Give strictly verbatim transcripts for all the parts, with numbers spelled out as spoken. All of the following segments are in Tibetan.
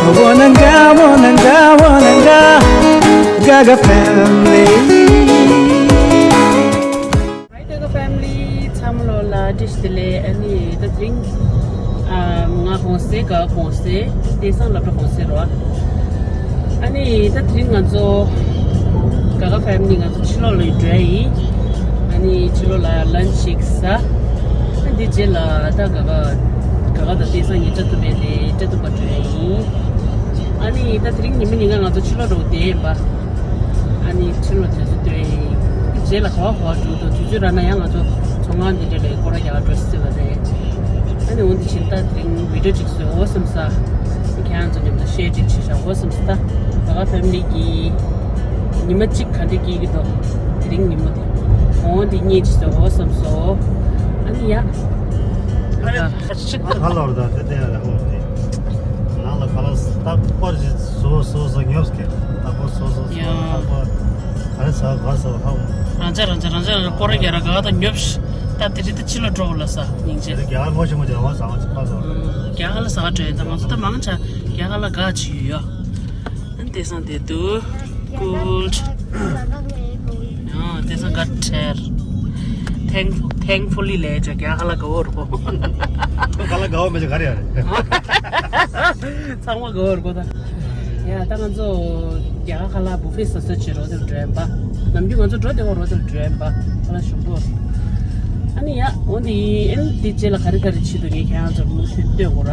Wananga, wananga, wananga, Gaga family. Hi Gaga family, ཚང་མ་ལོ་ལ་བཀྲ་ཤིས་བདེ་ལེགས། ཨ་ནི་ད་དེ་རིང་ཨ་ང་གོང་སེ་ག་གོང་སེ་བསྟན་སང་སློབ་གྲྭ་གོང་སེ་རོ། ཨ་ནི་ད་དེ་རིང་ང་ཚོ་ག་ག་ཕེ་མི་ལི་ང་ཚོ་ཕྱི་ལོགས་ལ་འགྲོ་ཡ་ཡིན། ཨ་ནི་ཕྱི་ལོགས་ལ་ལན་ཅི་ཞིག་ཟ། ཨ་འདི་རྗེས་ལ་ད་ག་ག་ག་ག་དང་བསྟན་སང་ངའི་སྐྲ་གཏུབ་པའི་དེ་སྐྲ་གཏུབ་པ་འགྲོ་ཡ་ཡིན། ཨ་ནི་ད་དེ་རིང་ཉི་མ་ཉིན་ག་ང་ཚོ་ཕྱི་ལོགས་འགྲོ་བསྡད་ཡིན་པ། ཨ་ནི་ཕྱི་ལོགས་དུས་ཚོད་སྟོན་ཡིན། རྗེས་ལ་ག་བ་ག་བ་འགྲོ་འདུག་དུས་ཚོད་རག་ན་ཡང་ང་ཚོ་ཚོང་ཁང་འདི་འདྲ་ལ་སྐོར་ར་རྒྱག་འགྲོ་སྲིད་པ་རེད། ཨ་ནི་འོན་ཏེ་ཕྱིན་ད་དེ་རིང་བི་ཌིའོ་ཅིག་བཟོས་འོ་བསམ་ས། ཁྱེད་རང་ཚོ་མཉམ་དུ་ཤེར་ཅིག་བྱེད་བཞག་འོ་བསམ་ས། ད་ག་ག་ཕེ་མི་ལི་གི་ཉི་མ་གཅིག་ག་འདྲ་སྐྱིད་ཀྱི་འདུག་དེ་རིང་ཉིན་མོ་དེ། འོ་འདི་གཉིས་ཅིག་བཟོས་འོ་བསམ་སོ། ཨ་ནི་ཡ། ཨ་ནི་ཨ་ཅིག་ཨ་ཁ་ལོར་ད་དེ་དེ་ཡ་ལ་ཧོ་དེ། ནང་ལ་ཁ་ལ་རྟག་པར་ཞིག་བཟོ་བཟོ་བཟོ་ཉོབ་སྐད་རྟག་པར་བཟོ་བཟོ་བཟོ་ཡ། རྟག་པར་ག་རེ་ཟ་ག་རེ་ཟ་ཧ། རང་ཅག་རང་ཅག་རང་ཅག་རང་ཅག་སྐོར་ར་རྒྱག་ར་ག་ད་ཉོབ་ཤི། ད་དེ་རི་ད་ཕྱི་ལ་འགྲོ་བ་ལ་ས་སྙིང་རྗེ། དེ་རྒྱ་གར་ངོ་ཤེས་མ་བྱུང་བ་ཟ་བ་ཅིག་ཕ་ཟ་བ། རྒྱ་གར་ལ་ཟ་བ་འགྲོ་ཡ་ད་ང་ཚོ་ད་མང་ཆ་རྒྱ་གར་ལ་ག་ཅི་ཡོད་ཡ། ཨ་ནི་དེང་སང་དེ་དུ་ཀུལ། ཨ་དེང་སང་ག་ཁྲེར། Thank- thankfully ལས་ཅོ་རྒྱ་གར་ལ་ག་བོར་གོ། ཁ་ལ་དགའ་བ་མེད་ཅེ་ག་རེ་ཡ་རེད། ཚང་མ་དགའ་བོར་གོ་ད། ཡ་ད་ང་ཚོ་རྒྱ་གར་ཁ་ལ་བུ་ཧྥེ་ཟ་ས་ཅི་རོ་དེར་འགྲོ་ཡིན་པ། ནམ་རྒྱུན་ང་ཚོ་འགྲོ་དེ་བོ་རོ་དེར་འགྲོ་ཡིན་པ། ཁ་ལ་ཞུམ་པོ། ཨ་ནི་ཡ་འོ་འདི་ཨེ་འདི་རྗེས་ལ་ག་རེ་ག་རེ་བྱེད་འདུག་ངས་ཁྱེད་རང་ཚོར་མུ་མཐུད་སྟོན་དགོས་ར།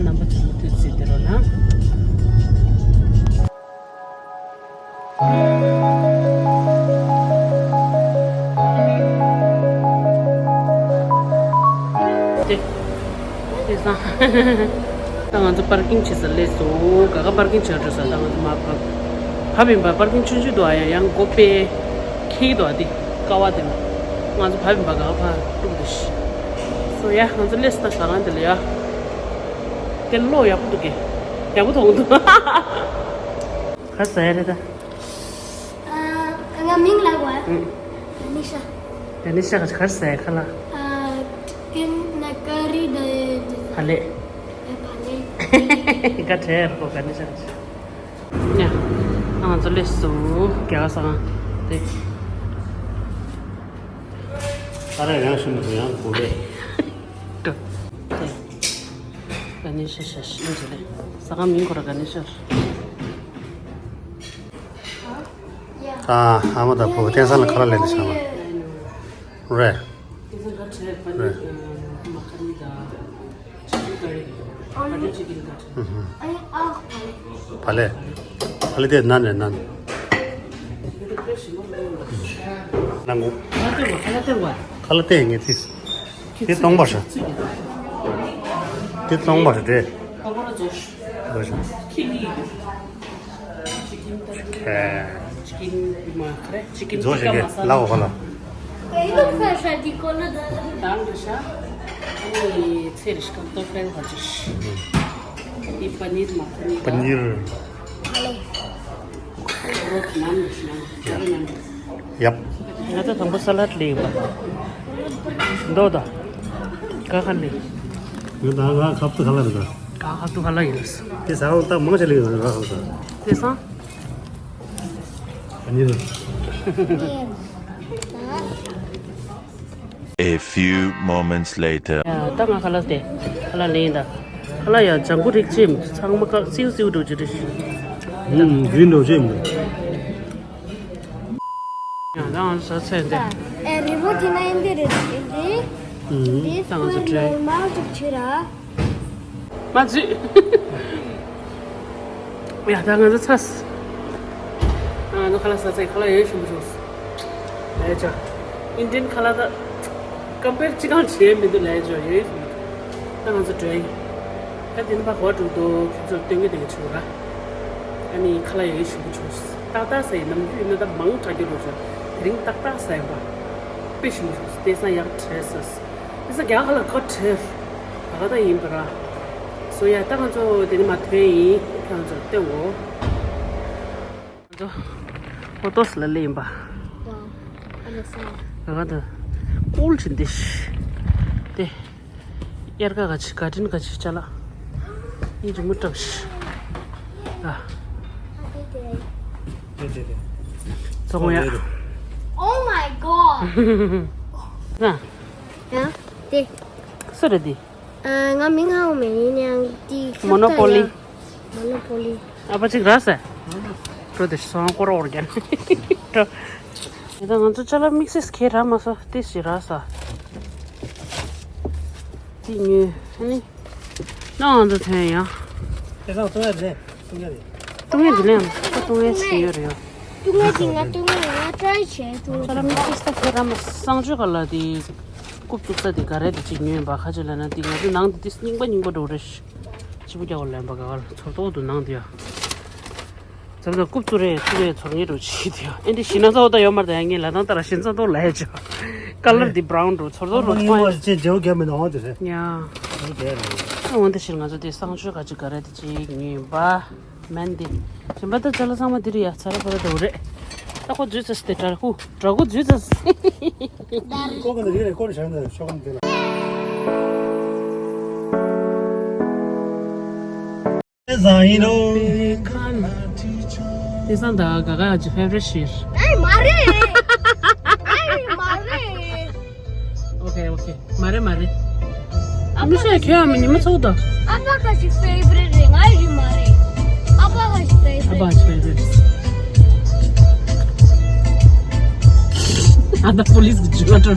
རྣམ་པ་ཚོ་མུ་མཐུད་གཟིགས་དེ་རོ་ན། དེ་དེ་སང་ད་ང་ཚོ་པར་ཀིང་བྱེད་ས་སླེབས་སོང་། ག་ག་པར་ཀིང་བྱ་འགྲོ་ས་ད་ང་ཚོ་མ་བབས་བབས་ཡིན་པ། པར་ཀིང་ཆུང་ཆུང་འདུག་ཨ་ཡ་ཡང་སྒོ་ཕྱེ་ཁེག་འདུག་ཨ། དེ་ཀ་བ་དེ་ལ་ང་ཚོ་བབས་ཡིན་པ་ག་ག་ཕར་སླེབས་འདུག་ཤི། སོ་ཡ་ང་ཚོ་སླེབས་ས་ད་ཟ་ཁང་དེ་ལ་ཡ། དེ་གློག་ཡག་པོ་འདུག་གས། ཡག་པོ་མཐོང་འདུག་ག་ཟ་ཡ་རེད་ད། ཨ། ང་མིང་ལབ་དགོས། ཨ། ཏ་ནི་ཤ། ཏ་ནི་ཤ་ག་གར་ཟ་ཡ་ཁ་ལ། ཨ། ཀིན་ན་ཀ་རི་ད་ཡོད་དེ། བ་ལེ། ཨ། བ་ལེ། ག་བྲལ་གོ་ག་ནི་ཤ་ག་ཤ། ཡ། ང་ཚོ་སླེབས་སོང་རྒྱ་གར་ཟ་ཁང་དེ། ཨ་ར་ཡང་ཤི་མི་ཐུབ་ཡང་གོ་རེད། ཏ་ནི་ཤ་ཤ་ཤ་ཨིན་ཇི་ལེ། ཟ་ཁང་མིང་ཁོ་ར་ག་ནི་ཤ། ཨ། ཨ་མ་དང་བུ་བསྟན་སང་ལ་ཁ་ལག་ལེན་དུ་བྱ་བ་རེད། རེད། བ་ལེ། བ་ལེ་དེ་ནན་རེད་ནན། ནན་གོ། ཁ་ལག་སྟེར་ངེས་ཏིས། དེ་སྟོང་པ་རེད། དེ་སྟོང་པ་རེད་དེ། ཁེ། ཅི་ཀིན་མ་ཁ་རེ་ཅི་ཀིན་ཛོ་ཤེ་ཀེ་ལ་འོ་ཁ་ལ། དང་རེ་ཤ། ཨ་ནི་ཚེ་རེ་ཤ་ཏོ་ཕེལ་ཧ་ཅི་ཤ། དེ་པ་ནིར་མ་ཁ་ནི་པ་ནིར། རོ་ཁ་ནམ་རེ་ཤ་ནམ་རེ་ནམ་རེ། ཡབ། ང་ཚོ་དང་པོ་ས་ལད་ལས་ཡིན་པ། མདོ་དང་། ཀ་ཁ་ལས། ང་ད་ང་ཁབ་ཏུ་ཁ་ལ་རེད་ད། ཀ་ཁབ་ཏུ་ཁ་ལ་ཡིན་ལ་སོ། དེ་ས་རང་ཏག་མང་ཆེ་ལས་ཡོད་ང་ཁབ་ཏུ། དེ་སང་། ཨ་ནི་རེད། A few moments later. ཡ་ད་ང་ཁ་ལག་དེ་ཁ་ལག་ལེན་ད། ཁ་ལག་ཡ་ལྗང་ཁུ་རིགས་ཅིམ་ཚང་མ་ཀག་སིའུ་སིའུ་འགྲོ་རྒྱུ་རེད། ཨུམ་རིན་འགྲོ་ཅིམ། ཡ་ད་ང་ཟ་ཚད་འདི། ཨེ་རི་བོ་དེ་ན་ཡིན་འདི་རེད་འདི། ཨུམ་འདི་ད་ང་ཚོ་ཁོའི་དྲན། མ་ལ་ཅིག་བྱོས་ར། མ་བརྗེད། ཡ་ད་ང་ཚོ་ཚར། ང་ཚོ་ཁ་ལག་ཟ་ཚད་ཁ་ལག་ཡོད་ཞུ་མི་ཆོག་ལས་ཅོ། ཨིན་ཌི་ཡན་ཁ་ལག་ད་ཀམ་པེར་ཅི་གང་བྱས་མི་འདུག་ལས་ཅོ་ཡོད་ཞུ་མི་འདུག་ད་ང་ཚོ་འགྲོ་ཡིན། ད་དེ་ནི་ཕ་གོ་འགྲོ་འདུག་ཁྱོད་ཚོར་སྟོན་གི་དེ་གི་ཆུ་ར། ཨ་ནི་ཁ་ལག་ཡོད་ཞུ་མི་ཆོག་ཏག་ཏག་ཟ་ཡིན་ནམ་རྒྱུན་ཡིན་ན་ད་མང་དྲགས་རྒྱུ་རོ་ཅོ། དེ་རིང་ཏག་ཏག་ཟ་ཡིན་པ། དཔེ་ཞུ་མི་ཆོག་དེ་སང་ཡག་བྲལ་ས། དེ་ས་རྒྱ་གར་ལ་ག་བྲལ། ག་ག་ད་ཡིན་པ་ར། སོ་ཡ་ད་ང་ཚོ་དེ་ནི་མ་ཐོན་ཡིན་ཁྱེད་རང་ཚོར་སྟོན་གོ། ང་ཚོ་ཧོ་ཏོས་ལ་སླེབས་ཡིན་པ། ཝའོ། ཨ་ལེ་སོ། ག་ག་ད། ཀུལ་ཕྱིན་དེ་ཤི། དེ། དབྱར་ཁ་ག་ཆི་ག་དྲིན་ག་ཆི་ཅ་ལག་ཨིན་ཅི་མུ་ཏྲབ་ཤི། དེ་དེ་དེ། ཚོགས་ཡ། Oh my god. ཡ། དེ། སུ་རེད་དེ། ཨ། ང་མིང་ཧ་གོ་མེད། ཡིན་ཡང་དེ། མོ་ནོ་པོ་ལི། མོ་ནོ་པོ་ལི། ཨ་ཕ་གཅིག་རག་སོང་། འགྲོ་དེ་སོང་སྐོར་འོར་རྒྱབ། འགྲོ། ད་ང་ཚོ་ཅ་ལག་དམིགས་བསལ་གང་ཡང་རག་མ་སོང་། ཏོག་ཙམ་རག་སོང་། དེ་ཉོས། ཨ་ནི། ནང་ང་ཚོ་ཐོན་ཡང་། དེ་ཚང་བཙོང་ཡ་རེད། བཙོང་ཡ་རེད། བཏུང་ཡ་འདི་ལས་ཡང་བཏུང་ཡ་ཞིག་ཡོད་རེད་ཡ། བཏུང་ཡ་དེ་ང་བཏུང་ཡ་ང་try་བྱས་བཏུང་། ཅ་ལག་དམིགས་བསལ་ས་ཁྱེད་རང་མ་གསང་སྤྱོད་ག་ལ་དེ། རྐུབ་བཙུགས་ས་དེ་ག་རེ་དེ་གཅིག་ཉོས་ཡིན་པ། ཁ་ཆེ་ལ་ན་དེ་ང་ཚོ་ནང་དེ་དེ་རྙིང་པ་རྙིང་པ་འགྲོ་རེད། ཤི་བོ་རྒྱག་པ་ལེན་པ་ག་ག་ལ་ཚོར་ཏོག་འདུག་ནང་དེ་ཡ། ཚབ་ཚབ་རྐུབ་བཙུགས་རེད་བཙུགས་རེད་ཚོར་ངེས་འགྲོ་ཆི་དེ་ཡ། ཨེ་འདི་ཞི་ན་ཚ་བོ་ད་ཡོད་མ་རེད་ད་ཡ། ངས་ལ་དང་ལྟ་ར་ཞི་ན་ཚ་ཏོག་ལ་ཡ་ཅོ། ཀ་ལར་དེ་brown་འགྲོ་ཚོར་ཏོག་འགྲོ་ཐོང་ཡ། ཅེ་ཇེའུ་རྒྱབ་མི་ནང་དེ་རེད་ཡ། ཨེ་འོན་ཏེ་ཞིར་ང་ཚོ་དེ་གསང་སྤྱོད་ག་ཅིག་ག་རེ་དེ་གཅིག་ཉོས་ཡིན་པ། མན་དེ། གཞན་པ་ད་ཅ་ལག་ཚང་མ་འདིར་ཡ་ཚ་ར་བ་ར་འདྲ་བོ་རེད། ད་ཁོ་འཛུལ་ཚར་སྟེ་དྲ་ཧུ་དྲ་ཧུ་འཛུལ་ཚར་སི། ཀོ་ཀ་ན་རི་རེ་ཀོ་རེ་ཤང་ན་ཤོག་ཀམ་དེ་ལ། ཟ་ཡིན་ནོ། དེ་སང་ད་ག་ག་ཅི་favorite་ཤིར། ཨེ་མ་རེད། ཨེ་མ་རེད། Okay okay. མ་རེད་མ་རེད། མི་ཤེས་ཁྱོད་ཡང་མི་ཉི་མ་ཚོགས་དང་། ཨ་ཕ་ཁ་ཅིག་favorite་རེད། ང་ཡི་མ་རེད། ཨ་ཕ་ཁ་ཅིག་favorite། ཨ་ཕ་ཅིག་favorite། ཨ་ད་police་གི་ཇུ་ལ་ཏྲོ་ན།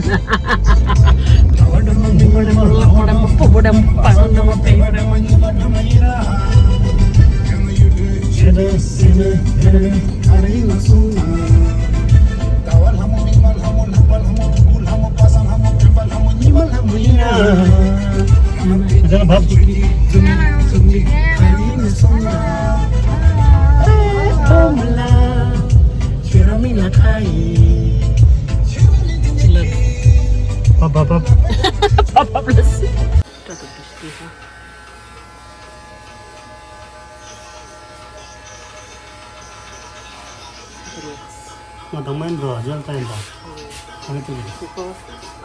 ང་དང་མ་འགྲོ་ཇལ་ཏན་པ། ང་ཏི་ལི། Before,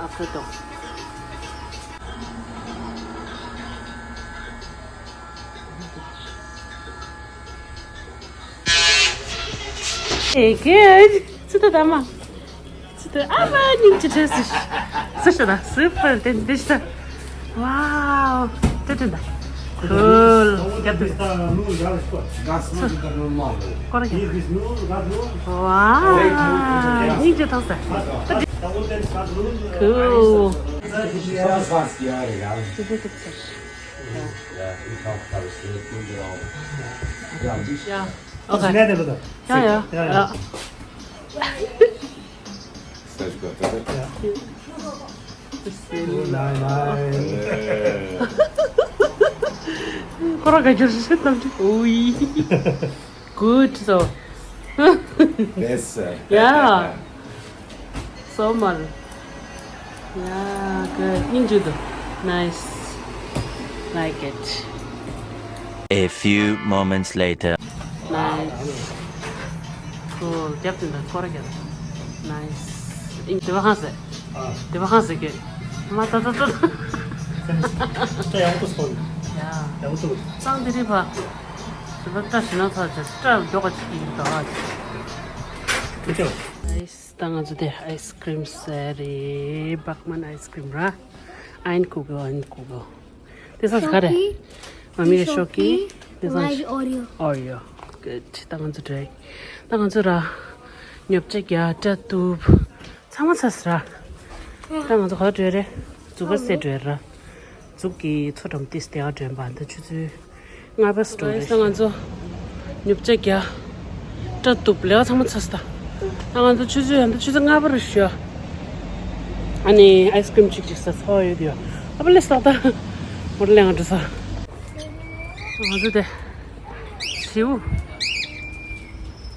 after dog. Hey, good. ཚུ་ད་ད་མ། ཚུ་ད་ཨ་མ་ཉིན་གཅིག་བྲེས་སུ། སུ་ཤ་ད་super ཏན་ཏན་ཤ། Wow. ཏན་ཏན་ད། Cool. རྒྱབ་ཏུ། སྐོར་རྒྱབ། Wow. ཉིན་གཅིག་ཐོག་ས། Cool. ཚུ་ད་ཐུག་ས། Yeah. Okay. ཡ་ཡ་ཡ། ཁོ་རང་ག་གྱུར་ཞིག་བཏང་གི། ཨོའི། Good so. Yes. Yeah. So much. Yeah, good. Ninja do. Nice. Like it. A few moments later. Nice. Cool. རྒྱབ་དེ་འདྲ་སྐོར་རྒྱབ། Nice. ཨིན་དེ་བ་ཧང་སེ། དེ་བ་ཧང་སེ་གེ། མ་ཏ་ཏ་ཏ། ཡག་པོ་སོང་། ཡ། ཡག་པོ་འདུག་གཙང་དེ་རིག་པ། དེ་བ་ཏ་ཞིག་ན་ཚ་ཅེ་ཏ་མགྱོགས་ཀ་ཅིག་ཡིན་ད། Nice. ད་ང་ཚོ་དེ་ice cream་ཟ་རེད། Bachmann ice cream་ར། Ein Kugel, ein Kugel. དེ་སང་ག་རེ། ཤོག་གི་མ་མི་རེ་ཤོག་གི་དེ་སང་ང་ཡི་Oreo། Oreo། Good. ད་ང་ཚོ་འགྲོ། ད་ང་ཚོ་ར། ཉོ་ཆ་རྒྱག་སྐྲ་གཏུབ། ཚང་མ་ཚར་སོང་ར། ད་ང་ཚོ་ག་པར་འགྲོ་རེད། འཛུགས་པ་སེ་འགྲོ་ར། འཛུགས་ཀྱི་མཚོ་འགྲམ་ཏིས་དེ་ག་འགྲོ་ཡིན་པ་འདི་ཆུ་ཚོད། ལྔ་པ་སུ་འགྲོ་རེད། ད་ང་ཚོ་ཉོ་ཆ་རྒྱག་སྐྲ་གཏུབ་ལས་ཀ་ཚང་མ་ཚར་སོང་ད། ད་ང་ཚོ་ཆུ་ཚོད་ཡང་ད་ཆུ་ཚོད་ལྔ་པ་རེད་ཤག་ཨ་ནི་ice cream་ཅིག་ཅིག་ཟ་ཚར་ཡོད་དུས་ཨ་ཕ་ལས་སོག་ད་མོར་ལས་ང་འགྲོ་ས། ང་ཚོ་དེ་བྱིའུ་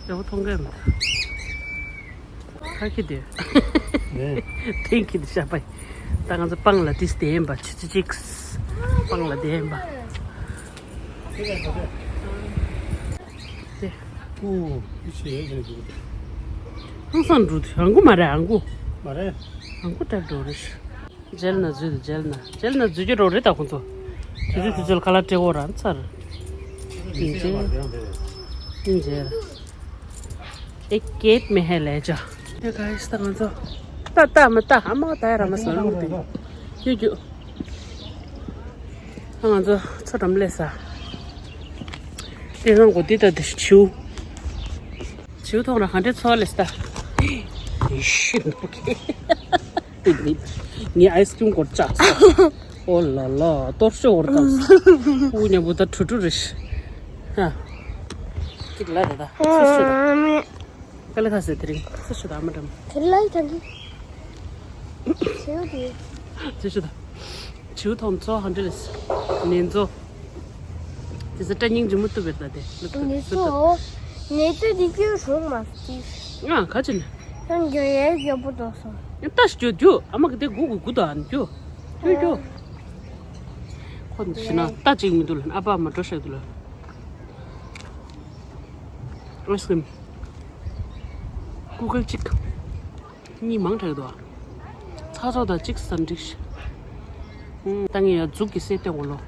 ཡག་པོ་མཐོང་གི་མི་འདུག་ཁ་ཁྱི་དེ། ཐེངས་ཁྱི་དེ་ཤ་པ། ད་ང་ཚོ་སྤང་ལ་ཏིས་དེ་ཡིན་པ་ཆུ་ཚོད་གཅིག་སྤང་ལ་དེ་ཡིན་པ། དེ། ཨུ། ཧང་སང་འགྲོ་དུས་ཨང་གུ་མ་རེད་ཨང་གུ། མ་རེད། ཨང་གུ་སྟབས་འགྲོ་རེད། ཇལ་ན་འཛུལ་དུ་ཇལ་ན་ཇལ་ན་འཛུལ་རྒྱུ་རོ་རེད་ད་ཁོང་ཚོ། དུས་ཚོད་དུས་ཚོད་ལ་ཁ་ལག་སྤྲད་འོ་རང་ཚར། ཡིན་ཅེ། ཨིན་ཇེ། ཨེ་ཀེད་མེ་ཧེ་ལེ་ཇ། ཡ་གྷའི་སི་ད་ང་ཚོ། ད་ད་མ་ད་ཨ་མ་ད་ཡ་ར་མ་ས་ལུག་དེ། ཀྱུ་ཀྱུ། ད་ང་ཚོ་མཚོ་འགྲམ་སླེབས་ས། དེ་སང་གོ་དེ་ད་དེ་བྱིའུ། བྱིའུ་མཐོང་ར་ག་འདྲའི་ཚོར་ལེ་སི་ད། ཨེ་ཤི་ནོ་ཀེ། ངའི་ཨའི་སི་ཀྲིམ་སྐོར་བཅག་སོང་། ཨོ་ལ་ལ། གཏོར་ཤོག་འོར་བཏང་སོང་། ཨུ་ཉམ་པོ་ད་དྲུ་དྲུ་རེ་ཤི། ཧ། ཅིག་ལ་རེ་ད། སུ་ཤི་ད། ཀ་ལེ་ཁ་སེ་དེ་རིང་སུ་ཤི་ད་མ་འགྲམ། དེ་ལ་ཡི་ཐང་གི། ཆེའུ་དེ། སུ་ཤི་ད། ཆེའུ་ཐོམ་ཚོ་ཧན་ཌེ་རེ་སི། ནེ་ཚོ། དེ་ཚོ་སྐྲ་སྙིང་རྗེ་མོ་གཏུབ་པའི་ད་དེ། ནེ་ཚོ། ནེ་ཚོ་དེ་ཀྱུ་སོང་མ་སི། ང་ག་ཅི་ནས། ཡང་རྒྱ་ཡའི་རྒྱ་པོ་འགྲོ་སོང་། ཡང་ལྟ་ཞིག་རྒྱུ་རྒྱུ་ཨ་མ་གི་དེ་གུ་གུ་གུ་དང་རྒྱུ། རྒྱུ་རྒྱུ། ཁོ་ཤི་ན་ལྟ་ཅིག་མི་འདུག་ལ་ཨ་ཕ་མ་འགྲོ་ཤག་འདུག་ལ། ཨའི་སི་ཀྲིམ། ཀུ་ཀལ་གཅིག་གཉིས་མང་དྲགས་འདུག་ཨ། ཚ་ཚོ་དང་གཅིག་ཟ་འགྲིག་ཤག་ཨུམ། ད་ངས་ཡ་མཛུབ་ཀྱི་སེ་སྟེ་འོ་ལོ།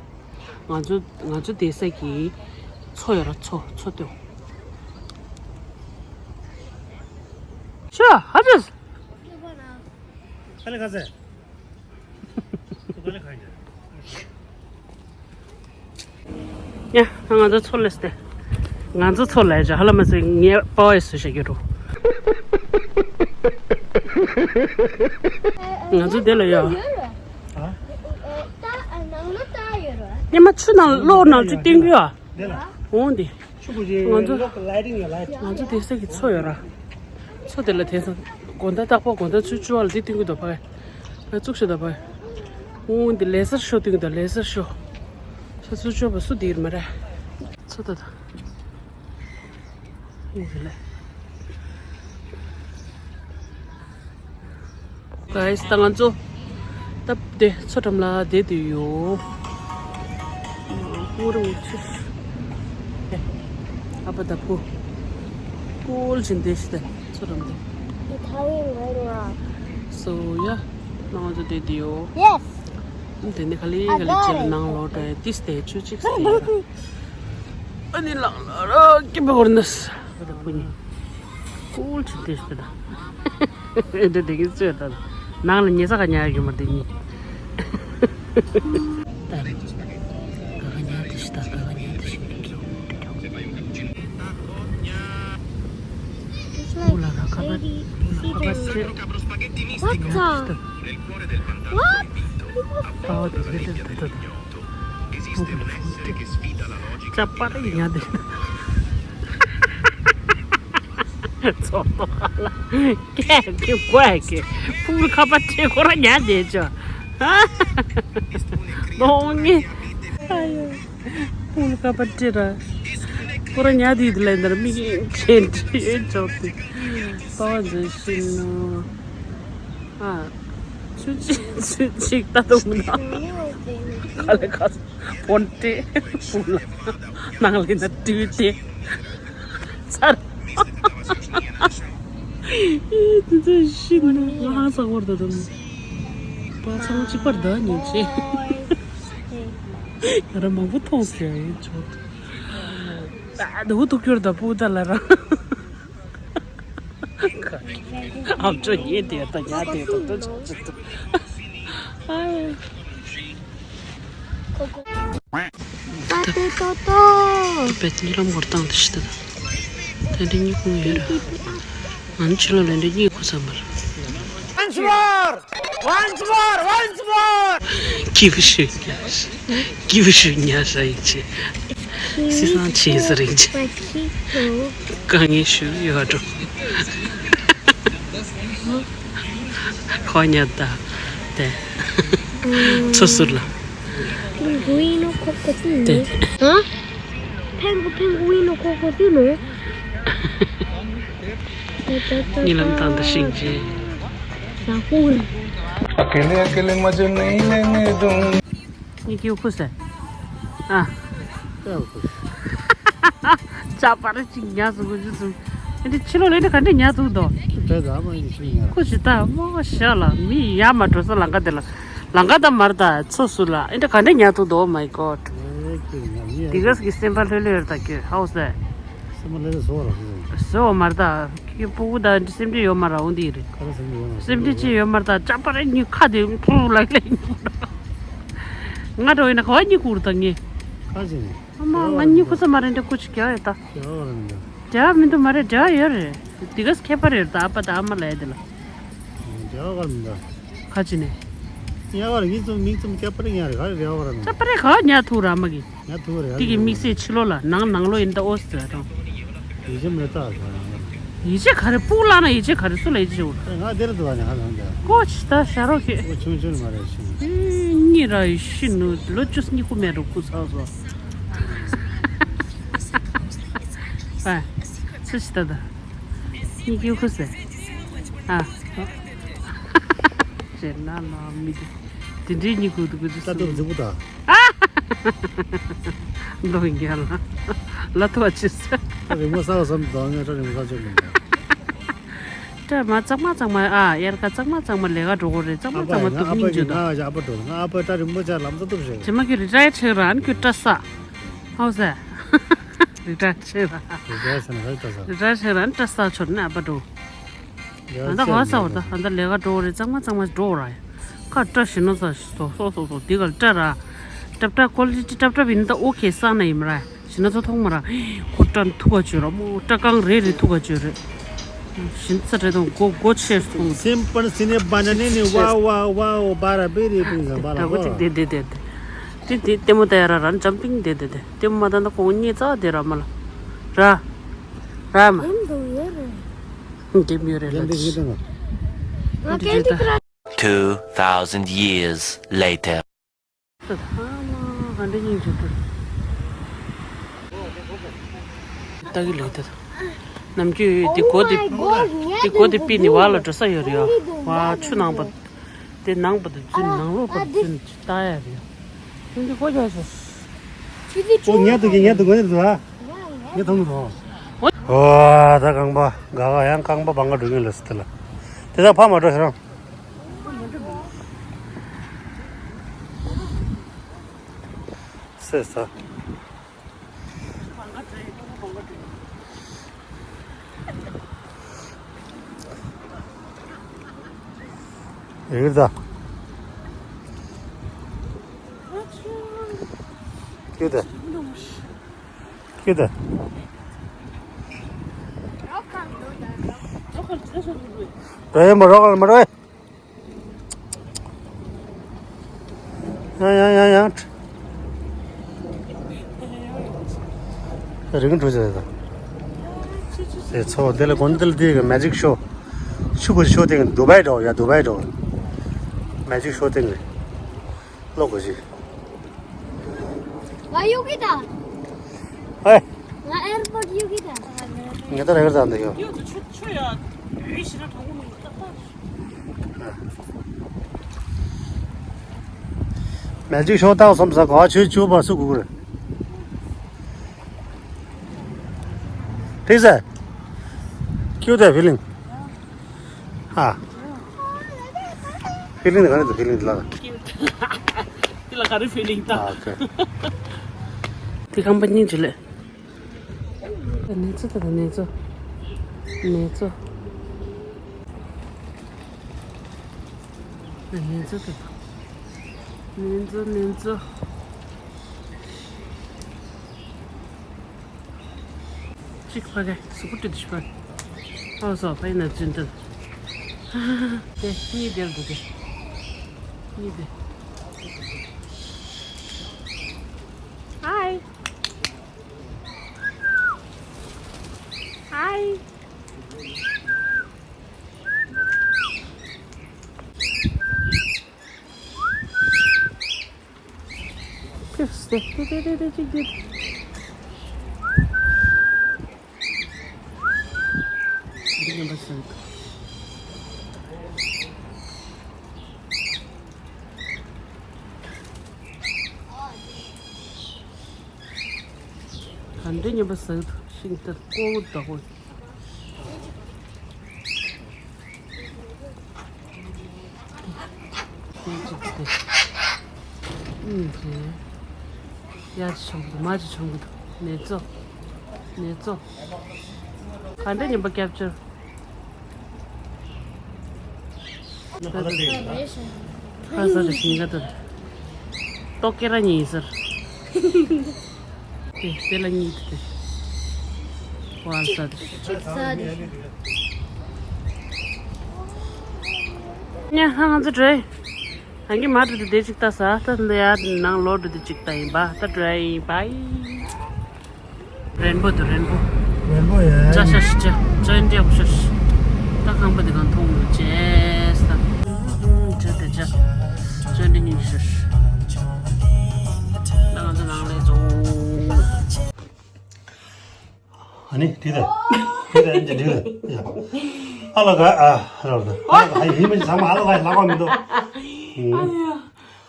ང་ཚོ་ང་ཚོ་བསྡད་ས་གི་མཚོ་ཡོད་ར་མཚོ་མཚོ་སྟེ། ཤ་ཧ་ཅེས། ཁ་ལེ་ཁ་ཟེ། ཁ་ལེ་ཁ་ཡིན། ཡ། ང་ཚོ་མཚོ་སླེབས་ཏེ། ང་ཚོ་མཚོ་ལ་ཡ་ཧ་ལ་མ་ཟེར་ངའི་པ་ཨེ་སུ་ཤ་གི་རུ། ང་ཚོ་དེ་ལ་ཡ། ཨ། ཉི་མ་ཆུ་ནང་གློག་ནང་ཆུ་སྟོན་གི་ཡ། འོང་དེ། ང་ཚོ། ང་ཚོ་དེ་ས་གི་མཚོ་ཡོད་ར། མཚོ་དེ་ལ་དེང་སང་། དགོང་དག་རྟག་པར་དགོང་དག་ཆུ་བཅུ་བ་ལ་དེ་སྟོན་གི་འདུག་ཕ་གི། ང་བཙུགས་ཤོག་ད་ཕ་གི། འོང་དེ་ལེ་སར་ཤོ་སྟོན་གི་འདུག་ལེ་སར་ཤོ། ཤ་ཚུར་གཅོད་པ་སུ་དེ་ཡིན་མ་རེད། མཚོ་ད་ད། ཡིན་གི་ལེ། གྷའི་སི་ད་ང་ཚོ་སྟབས་བདེ་མཚོ་འགྲམ་ལ་བསྡད་དུ་ཡོད། སྔོ་རུ་ཆུ། ཨ་ཕ་ད་བུ། ཀུལ་ཕྱིན་བསྡད་ཤི་ད་མཚོ་འགྲམ་དུ། Italian Ragnarok. So yeah, ང་ཚོ་བསྡད་དུ་ཡོད། Yes. དེ་ནི་ག་ལེ་ག་ལེ་བྱས་ལ་ནང་ལོག་འགྲོ་ཡ་ཏིས་དེ་ཆུ་གཅིག་སྟེ་ཡ། ཨ་ནི་ལང་ལ་ར་སྐྱིད་པ་བོར་ནས། ཨ་ད་བུ་ནི། ཀུལ་ཕྱིན་བསྡད་ཤི་ད། ཨེ་འདྲ་བསྡད་ཀྱི་ཚོད་ད། ནང་ལ་ཉལ་ས་ག་ཉལ་ཡོད་མ་རེད་དེ་གཉིས། ད་རེད། ག་ག་ཉལ་དེ་ཤི་ད་ག་ག་ཉལ་དེ་ཤི། ཨུ་ལ་ལ་ཁ་པར། ཨུ་ལ་ཁ་པར་སྤྲད། What the? What? པ་བ་དེ་རེད་དེ་ད་ད་ད། ཅག་པ་རེད་ཉལ་དེ། ཚོགས་གཏོགས་ལ། ཀྱེ་ཀྱེ་ཀོ་ཀྱེ། ཕུག་ལ་ཁ་པར་སྤྲད་ཁོ་རང་ཉལ་བསྡད་ཅོ། གདོང་ངེ། ཕུག་ལ་ཁ་པར་སྤྲད་ར། ཁོ་རང་ཉལ་བསྡད་དེ་ལ་འདར་མིག་གིས་ཁྱེར་ཡོད་ཅོག་དེ། པ་བ་འཛིན་ཤིན་ནོ། ཨ། ཚུལ་ཅིག་ཚུལ་ཅིག་ལྟ་དུ་མི་ན། ག་ལེ་ག་ཕོན་ཏེ་ཕུག་ལ་ནང་ལ་ན་ཏི་བི་ཏེ། ཚར། ཨེ་དེ་ཚོ་ཤི་ནི་ང་ཧང་སང་བར་ད་དུ་ནི། པ་ཚང་གཅིག་པར་ད་ཉིན་ཆེ། ང་ར་མང་པོ་མཐོང་ཟེར་ཡ་ཡིན་ཆོག་ད་དུ་ཐུག་ཁྱོར་ད་པུ་ད་ལ་ར། ཨམ་ཅོ་ཉེ་དེ་ད་ཉ་དེ་ད་ད་ཅི་ཅི་ད། ཨ། ཏོ་ཏོ་ཏོ། པེ་ཏི་ལམ་གོར་ཏང་དེ་ཤི་ད། དེ་འདྲ་གཉིས་ཁུངས་ཡོད་ར། ང་ནི་ཕྱི་ལོགས་ལ་འདྲ་གཉིས་ཁུངས་ཚང་མར། Once more! Once more! Once more! Give a shit. Give a shit. ཉ་ས་ཡིན་ཆེ། སི་སང་ཆེ་ས་རིང་ཆེ། དཀའ་ངལ་ཞུ་ཡོད་འགྲོ། ཁོ་ཉ་ད། དེ། ཚོ་ཟུར་ལ། དེ། ཧ། ཕེང་གུ་ཕེང་གུ་ཝི་ནོ་ཁོ་ཁོ་ཏི་ནོ། ཉི་ལམ་དང་དུ་ཤིང་རྗེ། ཟ་ཧུ། अकेले अकेले मजे नहीं लेने दूं। ཉི་ཁྱིའུ་ཁུ་སེ། ཨ། ཅག་པ་རེ་གཅིག་ཉ་ཟུག་གུ་ཇི་ཟུག་ཨེ་འདི་ཕྱི་ལོགས་ལ་ཨེ་འདི་ག་འདྲ་ཉ་ཟུག་དོ། དེ་ཟ་མ་ཡིན་ཤི་ཉ། ཁུ་ཇི་ད་མོ་ཤ་ལ་མི་ཡ་མ་འགྲོ་ས་ལང་ཀ་དེ་ལ། ལང་ཀ་ད་མར་ད་ཚོ་སུ་ལ་ཨེ་འདི་ག་འདྲ་ཉ་ཟུག་དོ། Oh my god། ཨེ་ཅི་ཉ་ཉ། དེ་ག་སི་གི་སེམས་པ་ལྷོད་ལྷོད་ཡོད་ད་ཁྱོད་ཧའོ་སེ། སེམས་པ་ལས་བཟོ་བ་ར་སུ་སེམས། བཟོ་བ་མར་ད་ཁྱི་སྤུ་གུ་ད་སེམས་ཁྲལ་ཡོད་མ་ར་འོང་དེ་རེད། ཁ་ར་སེམས་ཁྲལ་ཡོད་མ་ར་སེམས་ཁྲལ་ཅི་ཡོད་མར་ད་ཅག་པ་རེ་གཉིས་ཁ་དེ་ཕུ་ལག་ལས་ང་འགྲོ་ཡིན་ན་ག་བ་གཉིས་ཁུར་ད་ངས། ཁ་ཅི་ནས། ཨ་མ་ང་གཉིས་ཁུར་ས་མ་རེད་འདྲ་ཁུ་ཅི་རྒྱག་ཡོད་ད། རྒྱག་བ་ར་མི་འདུག་འབྲེལ་བ་མི་འདུག་མ་རེད། འབྲེལ་བ་ཡོད་རེད། དེ་ག་ཁྱད་པར་ཡོད་རེད་ད། ཨ་ཕ་དང་ཨ་མ་ལ་ཡ་དེ་ལ། འབྲེལ་བ་ག་ར་མི་འདུག་ཁ་ཅི་ནས། ཉ་བར་མིག་བཙུམ་མིག་བཙུམ་སྐྱ་པར་ཉ་རེ་ག་རེ་རེ་བར་ནས། སྐྱ་པར་ག་ཉ་ཐུག་ར་མ་གི། ཉ་ཐུག་རེ་དེ་གི་དམིགས་བསལ་ཕྱི་ལོགས་ལ་ནང་ནང་ལོགས་ཡིན་ད་ཨོ་ཟེར་དང་། ཡིད་ཆེས་མེད་ད་ཟེར་ཡང་། ཡིད་ཆེས་ག་རེ་སྤུ་གུ་ལག་ན་ཡིད་ཆེས་ག་རེ་སུ་ལ་ཡིད་ཆེས་འོ། ང་དེར་འདུག་བ་ནི་ཧ་ལམ་ད། ཀོ་ཆི་ད་ཤ་རོགས་ཁྱེད། ཨོ་ཆུང་ཆུང་མ་རེད་ཤི། གཉིས་ར་ཡི་ཤི་ནུ་ལོ་བཅུ་གཉིས་ཁུ་མེད་འགྲོ་ཁུ་ཚ་བཟོ། ཨ། སུ་ཞིག་ད་ད། གཉིས་ཀྱི་ཁུ་ཟེར། ཨ། ཅེ་ན་ན་མི་དེ། དེ་འདྲའི་གཉིས་ཁུ་དུ་གུ་དུ་ད་སུ། དུ་འཛི་པོ་ད། མདོ་རྒྱལ་ལ་ལ་ཐོ་ཅི་ས། ད་རི་མོ་ས་བ་བསམ་དོ་ངས་ད་རི་མོ་ས་ཅོག་མི་འདུག་སྐྲ་མ་གཙང་མ་གཙང་མ་ཨ་ཡར་ཀ་གཙང་མ་གཙང་མ་ལས་ཀ་འགྲོ་གོ་རེད། གཙང་མ་ཨ་ཕ་གཙང་མ་ང་ཨ་དུག་སྙིང་ཕ་གི་རྗེ་ང་དོ། ཡ་ཨ་ཕ་འགྲོ་ང་ཨ་ཕ་ད་རི་མོ་ཅག་ལམ་ས་ཐུབ་ཞེས། ཇེ་མ་གི་རི་ཊ་ཡར་ཆེ་ར་ཨན་ཁྱོད་སྐྲ་ས། ཧའོ་ས། རི་ཊ་ཡར་ཆེ་ར། རི་ཊ་ཡར་ས་ན་ཧ་ལས་ད་ས། རི་ཊ་ཡར་ཆེ་ར་ཨན་སྐྲ་ས་ཆོར་ནས་ཨ་ཕ་འགྲོ། ད་ལྟ་ག་བ་ས་བར་ད་ད་ལྟ་ལས་ཀ་འགྲོ་རེད། གཙང་མ་གཙང་མ་འགྲོ་ར། ཁ་སྐྲ་ཞིམ་ན་ས་སོ་སོ་སོ་སོ་འདི་གར་སྐྲ་ར། སྐྲ་སྐྲ་ཀོ་ལི་ཊི་སྐྲ་སྐྲ་བིན་ད་ཨོ་ཁེ་ས་ན་ཡིན་མ་ར། ཞིམ་ན་ཚོ་ཐོག་མ་ར། ཁོ་སྐྲ་ཐུག་ག་བཅོས་ར་མོ་སྐྲ་རྐང་རེ་རེ་ཐུག་ག་བཅོས་རེད། ཞིམ་ས་རེད་དང་སྒོ་སྒོ་ཆེ་སོང་། སེམས་པར་སེ་ནེ་བ་ན་ནེ་ནེ་ཝ་ཝ་ཝ་ཝ་བ་ར་བེ་རེ་པིན་ཟ་བ་ར་ད་གོ་ཅིག་དེ་དེ་དེ་དེ་དེ་ལྟད་མོ་ལྟ་ཡ་ར་ར་འཇམ་པིང་དེ་དེ་དེ་ལྟད་མོ་མ་ལྟ་ན་ཁོང་གཉིས་རྩ་བ་དེ་ར་མ་ལ་ར་ར་མ། འདེམས་ཡོད་རེད། འདེམས་ཡོད་རེད་ལ། Two thousand years later. ལྟ་གི་ལེགས་ད། ནམ་རྒྱུན་འདི་སྒོ་འདི། འདི་སྒོ་འདི་པི་ནི་བ་ལ་འགྲོ་ས་ཡོད་རེད་ཡ། བ་ཆུ་ནང་པ། དེ་ནང་པ་དུ་འཛུལ་ནང་ལོགས་པ་དུ་འཛུལ་ལྟ་ཡ་རེད་ཡ། འདི་སྒོ་རྒྱག་སོང་། ཨོ་ཉལ་འདུག་གི་ཉལ་འདུག་གོ་ཉལ་འདུག་ཨ། ཉལ་ཐང་འདུག་ཨོ་ད་རྐང་པ་ག་ག་ཡང་རྐང་པ་བང་ག་འགྲོ་གིན་ལ་སི་ཏི་ལ། དེ་དག་ཕ་མ་འགྲོ་ཤི་རང་། སེ་ས། ཡིར་ད། ཁྱོད་ད། ཁྱོད་ད། རོགས་ཡིན་པ་རོགས་ལ་མ་རོགས། ཡང་ཡང་ཡང་ཡང་། རིང་འགྲོ་ཆ་ཡོད་ད། དེ་ཚོ་དེ་ལ་གོན་དེ་ལ་དེ་གི་མེ་ཇིག་ཤོ། ཆུ་གོ་ཤོ་དེ་གི་དུ་བའི་འགྲོ་ཡ་དུ་བའི་འགྲོ། མེ་ཇིག་ཤོ་དེ་གི་ལོ་གོ་ཞིག་ང་ཡོད་གི་ད། ཨེ། ང་ཨེར་པོར་ཊི་ཡོད་གི་ད། ངེ་ད་རེ་གར་ད་འདི་ཡོད། ཡོད་དུ་ཆུ་ཆུ་ཡ། ཡུལ་ཞིག་ན་གྲོང་གོ་མི་ཡོད་ད་ད། མེ་ཇིག་ཤོ་བཏང་སོང་ས་ག་ཆུ་ཆུ་བར་སུ་གུ་རེད། ཐིག་ས། ཁྱོད་ད་ཕི་ལིང་། ཧ། ཕི་ལིང་ག་རེ་འདུག་ཕི་ལིང་ལ། འདི་ལ་ག་རེ་ཕི་ལིང་ད། ཨ་ཁེ། དེ་ཁང་པ་སྙིང་རྗེ་ལེ། ནེ་ཙོ་ད་ནེ་ཙོ། ནེ་ཙོ། ནེ་ཙོ་ད། ནེ་ཙོ་ནེ་ཙོ། གཅིག་ཕ་གི་གཟུགས་པོ་བཀྲུས་ཏེ་ཤི་པ། ཨོ་སོ་ཕ་ཡིན་ན་རྫུན་ཏན། དེ་གཉིས་དེར་འདུག་དེ། གཉིས་དེ། Hi. Hi. ཕིབས་ཏེ་ཏེ་ཏེ་ཏེ་ཏེ་ཅིག་ཏེ། འདི་ཉམས་པ་ཟ་གི་འདུག་ག་འདྲ་ཉམས་པ་ཟ་གི་འདུག་ཤིང་རྟ་ཀོ་བོ་ད་ཀོ། ཡར་ཅིག་ཆོང་གི་འདུག་མར་ཅིག་ཆོང་གི་འདུག་ནེ་ཙོ། ནེ་ཙོ། ག་འདྲ་ཉན་པ་སྐྱབས་བཅོལ། ཁ་ས་དེ་ཤིང་ག་དུ། ཏོག་ཀེ་ར་ཉིན་ཟེར། དེ་དེ་ལ་གཉིས་དེ། ཝལ་ས་དེ། ཅིག་ས་དེ། ཉ་ཧ་ང་ཚོ་འགྲོ། ཨང་གི་མ་འགྲོ་དེ་དེ་ཅིག་ལྟ་ས་ད་འདི་ཡ་ནང་ལོག་འགྲོ་དེ་ཅིག་ལྟ་ཡིན་པ་ད་འགྲོ་ཡིན་པ་ཡིན། རེན་བོ་དུ་རེན་བོ། རེན་བོ་ཡ། ཅ་ཤ་ཤི་ཅ། ཅ་འདྲ་བོ་ཤ་ཤི། ད་ཁང་པ་དེ་གང་མཐོང་མི་ཅེས་ད། ཅ་དེ་ཅ། ཅ་འདྲ་ཉིན་ཤ་ཤི། ད་ང་ཚོ་ནང་ལས་ཚོ། ཨ་ནི་དེ་ད། དེ་ད་འདི་དེ་ད་ཡ། ཨ་ལ་ག་ཨ་ལ་ག་ཨ་ལ་ག་ཨ་ཡིན་མིན་ཚང་མ་ཨ་ལ་ག་ལ་ག་མི་འདུག་ཨ་ཡ།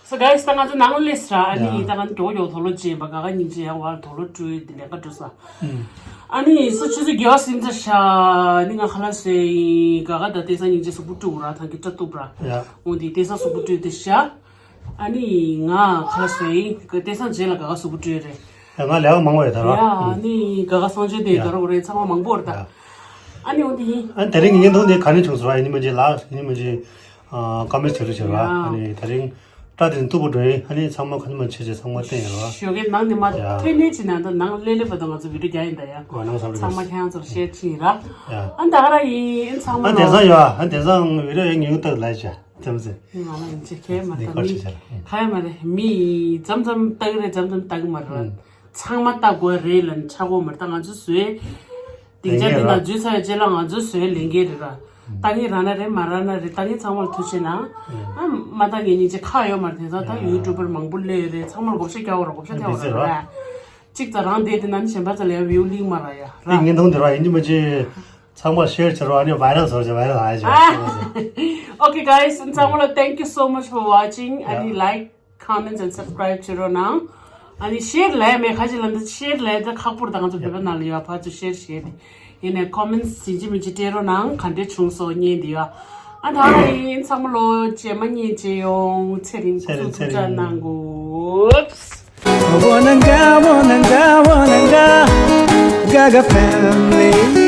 So guys, ད་ང་ཚོ་ནང་ལས་ར་ཨ་ནི་ད་ང་ཚོ་མགྱོགས་མགྱོགས་དུག་ལོག་བྱས་པ་ག་ག་སྙིང་རྗེ་ཡང་བར་དུག་ལོག་བཀྲུས་དེ་ལས་ཀ་འགྲོ་ས། ཨ་ནི་སུ་ཆུ་ཚོད་བརྒྱད་པ་ཟིན་ཚར་ཤག་ཨ་ནི་ང་ཁ་ལག་བཟས་ཡིན་ག་ག་ད་དེང་སང་སྙིང་རྗེ་གཟུགས་པོ་བཀྲུས་ར་ཐང་གི་སྐྲ་གཏུབ་ར། འོ་དེ་དེང་སང་གཟུགས་པོ་བཀྲུས་དེ་ཤག་ཨ་ནི་ང་ཁ་ལག་བཟས་ཡིན་ག་དེང་སང་རྗེས་ལ་ག་ག་གཟུགས་པོ་བཀྲུས་རེད། ཡ་ང་ལས་ཀ་མང་བ་ཡོད་ད་ར། ཡ་ཨ་ནི་ག་ག་སང་ཆོས་དེ་ག་ར་འོ་རེད་ཚང་མ་མང་པོ་རེད་ད། ཨ་ནི་འོ་དེ་ཡིན། ཨ་ནི་དེ་རིང་གི་བརྙན་ཐུང་དེ་ག་ནས་བྱུང་སོང་ར་ཡིན་མིན་ཅི་ལ་ཡིན་མིན་ཅི། ཀ་མེན་བྱེད་རོགས་བྱེད་ར། ཡ། ཨ་ནི་དེ་རིང་སྐྲ་དེ་ནི་གཏུབ་པ་འགྲོ་ཡིན། ཨ་ནི་ཚང་མ་ག་ནི་མ་བྱེད་བྱེད་ཚང་མ་བསྟན་ཡོད་ར། ཞོགས་ཀའི་ནང་ནས་མ་ཡ། ཐོན་ནས་ཅི་ན་ད་ནང་ལེ་ལེ་བ་དང་ང་ཚོ་བི་ཌིའོ་རྒྱག་ཡིན་ད་ཡ། ཨོ་ནང་བསམ་རེད། ཚང་མ་ཁྱེད་རང་ཚོར་ཤེར་ཕྱིན་ར། ཡ། ཨ་ད་ག་ར་ཡིན་ཚང་མ་ཨ་དེང་སང་ཡོད་ཨ་དེང་སང་བི་ཌིའོ་ཡང་ཉུང་ཏག་ལ་བྱ་ཙམ་ཟེར། ནི་ང་ལ་ཡིན་ཅི་ཁྱེད་མ་ནི་ད་ཁ་མི་ཤི་བྱ་ར། ཁ་ཡ་མ་རེད་མི་ཙམ་ཙམ་ལྟ་གི་རེད་ཙམ་ཙམ་ལྟ་གི་མ་རེད། ཚང་མ་ལྟ་དགོས་རེད་ལ་ནི་ཆག་གོ་མ་རེད་ད་ང་ཚོ་བཟོས། སྡིངས་ཆ་འདི་ནང་འཛུལ་ཚར་བའི་རྗེས་ལ་ང་ཚོ་བཟོས་ལས་འགན་རེད་ར། ལྟ་གི་ར་ན་རེད་མ་ར་ན་རེད་ལྟ་གི་ཚང་མ་ལ་ཐུགས་རྗེ་གནང་། ཨ་མ་ལྟ་གི་ཉིན་གཅིག་ཁག་ཡོད་མ་རེད་དེང་སང་ད་ཡུ་ཊུབ་པར་མང་པོ་སླེབས་ཡོད་རེད་ཚང་མ་ལ་བགོ་བཤའ་རྒྱག་དགོས་ར་བགོ་བཤའ་རྒྱག་དགོས་ར། གཅིག་ཙམ་རང་བསྡད་དེ་ན་ནི་གཞན་པ་ཚོ་ལ་ཡང་བིའུ་ལིང་མ་ར་ཡ་ར། བརྙན་ཐུང་འདི་ར་ཡིན་གྱི་མ་བྱེད། ཚང་མ་ཤེར་བྱེད་རོགས་ཨ་ནི་viral བཟོ་བྱེད་viral ཨ་བྱེད། Okay guys, ཚང་མ་ལ་thank you so much for watching. ཨ་ནི་like, comments and subscribe བྱེད་རོགས་གནང་། ཨ་ནི་ཤེར་ལས་མེད་ཁ་ཅིག་ལ་འདི་ཤེར་ལས་ད་ཁག་པོར་ད་ང་ཚོ་བོད་པ་ནང་ལ་ཡོད་ཕར་ཚུར་ཤེར་བྱེད་དེ། ཡིན་ནའི་comments ཟིན་ཅི་མིན་ཅི་སྤྲད་རོགས་གནང་ག་འདྲས་བྱུང་སོང་བརྙན་འདི་ཡོད། ཨ་ད་ཡིན་ཚང་མ་ལོ་རྗེས་མ་བརྙན་མཇལ་ཡོང་ཚེ་རིང་ཚེ་རིང་ཚེ་རིང་ཚེ་རིང་ཚེ་རིང་། Gaga family.